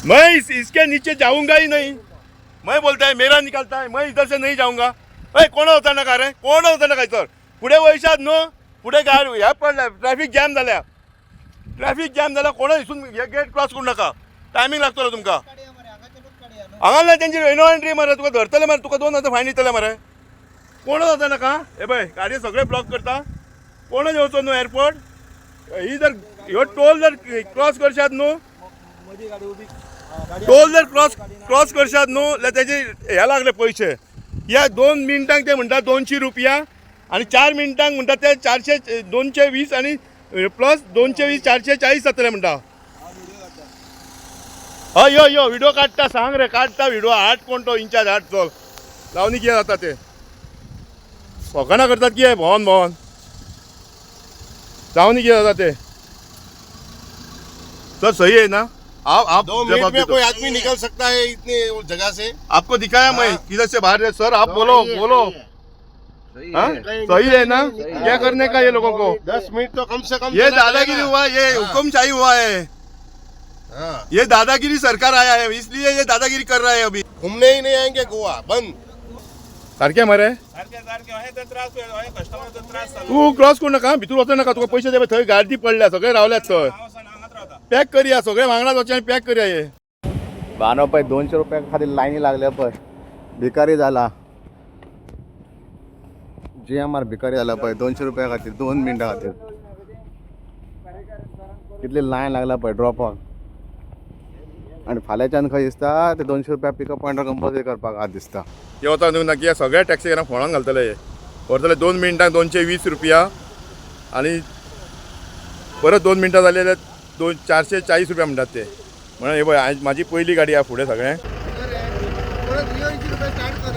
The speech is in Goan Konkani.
मैं इसके नीचे जाऊंगा ही नहीं. मैं बोलता है, मेरा निकालता है, मैं इधर से नहीं जाऊंगा. अय, कोण वचना का रे? कोण वचना काय सर? फुडें वयशात न्हू, फुडें गाडी ह्या पडल्या, ट्रॅफिक जॅम जाल्या, ट्रॅफिक जॅम जाल्या. कोणा हिसून हे गेट क्रॉस करू नका. टायमिंग लागतलो तुमकां. हांगा ना तेंची नो एंट्री मरे. तुका धरतले मरे, तुका 2000 फायन दितले मरे. कोण वचना नाका. हे पळय, गाडयो सगळे ब्लॉक करता. कोणच येवचो न्हू एअरपोर्ट. ही जर ह्यो टोल जर क्रॉस करशात न्हू, टोल जर क्रॉस क्रॉस करशात न्हू जाल्यार तेजे हे लागले पयशे. ह्या 2 मिनटांक ते म्हणटा 200 रुपया आनी 4 मिनटांक म्हणटा ते 400, 220 आनी प्लस 220, 440 जातले म्हणटा. हय, यो यो, व्हिडिओ काडटा. सांग रे, काडटा व्हिडिओ. हाड, कोण तो इन्चार्ज हाड. चल, लावनी कितें जाता ते. फकाणां करतात कितें भोंवन भोंवन? जावनी कितें जाता ते. सर, सही है ना? आप 2 जवाब मिनट में दे दो. कोई आदमी निकल सकता है इतनी जगह से? आपको दिखाया मैं किधर से बाहर है. सर, आप बोलो, बोलो. हाँ? सही है ना? क्या करने का ये लोगों को? 10 मिनट तो कम से कम ये देना दादागिरी पड़ेगा। हुआ, ये हुकुमशाही हुआ है. ये दादागिरी सरकार आया है, इसलिए ये दादागिरी कर रहा है अभी. घूमने ही नहीं आएंगे, गोवा बंद. सारखे मरे. सारखे सारखे अहें तर त्रास, अहें कस्टमराचो त्रास जालो. तू क्रॉस करू नका, भितर वचू नका. तुका पयशे दे. थंय गार्दी पडल्या, सगळे रावल्यात थंय. हांव वचोन हांगाच रावता. पॅक करया, सगळे वांगडाच वचचे आनी पॅक करया हे. बानो पळय, 200 रुपया खातीर लायनी लागल्या पळय. भिकारी जाला जीएमआर, भिकारी जाला पळय. 200 रुपया खातीर, 2 मिनटां खातीर कितली लायन लागला पळय ड्रॉपाक. आनी फाल्यांच्यान खंय दिसता ते 200 रुपया पिकअप पॉयंटार कंपल्सरी करपाक आज दिसता. हे वता न्हू नक्की सगळ्या टॅक्सीकारांक फोणान घालतले हे. व्हरतले 2 मिनटांक 220 रुपया आनी परत 2 मिनटां जाली जाल्यार दोन 440 रुपया म्हणटात ते. म्हणून हे पळय, आयज म्हाजी पयली गाडी आहा फुडें सगळें. 80 रुपये स्टार्ट करा.